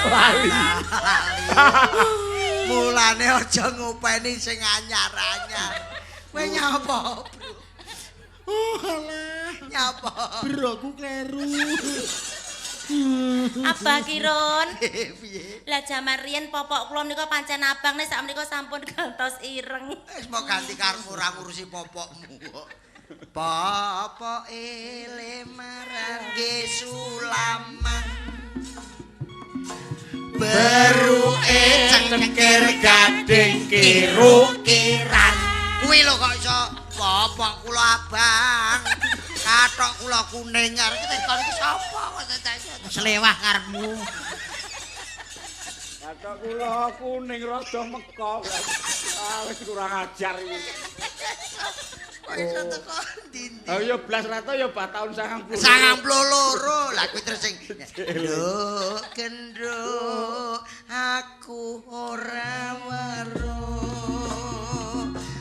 Lali. Mulane aja ngopeni sing anyar-anyar. Kowe nyapa, Bro? Oh alah. Nyapa? Broku kleru. Abah Kirun. Piye? Lah jaman riyen popok kula menika pancen abang nek sakmenika sampun gantos ireng. Wis mau ganti karepmu ora ngurusi popokmu kok. Popoke lemaran nggih sulaman. Beruke cengkir gading kiru kiran. Kuwi lho kok iso popok kula abang. Kathok kula kuning arek tekon iki sapa kok Selewah karepmu. Kathok kula kuning rada meka. Ah wis kurang ajar iki. Kok iso teko ndi-ndi. Ah ya blas rata ya bah taun 92. 92 lah kuwi terus sing nduk genduk aku ora weruh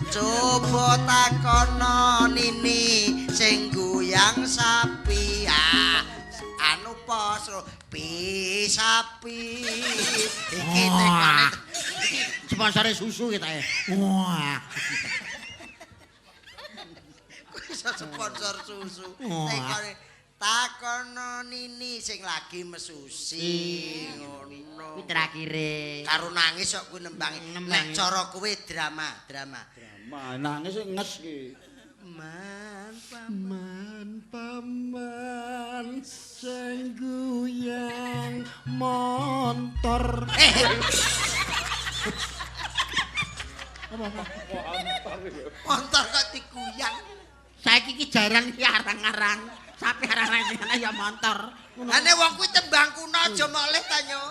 coba takono nini sing guyang sapi ah anu pos pi sapi iki tekone Sponsore susu kita ya. Wah. Iso sponsor susu. Wah. Tekone takono nini sing lagi mesusi ngono. Kuwi terakhire. Karo nangis kok kuwi nembangi. Nembangi. Nek cara kowe drama, drama. Drama nangis sing nges ki. Man paman. Man paman sing guyang montor. Montor kok diguyang. Saiki iki jaran iki arang-arang. Sapi arang-arang ya montor. Lah nek wong kuwi tembang kuno aja moleh ta nyo.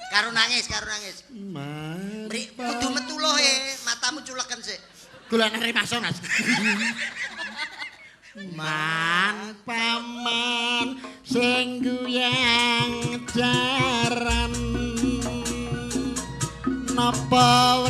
Karo nangis, karo nangis. Man. Mri kudu metu loh e, matamu culeken sik. Golekane masuk, Mas. Man paman sing guyang jaran. Napa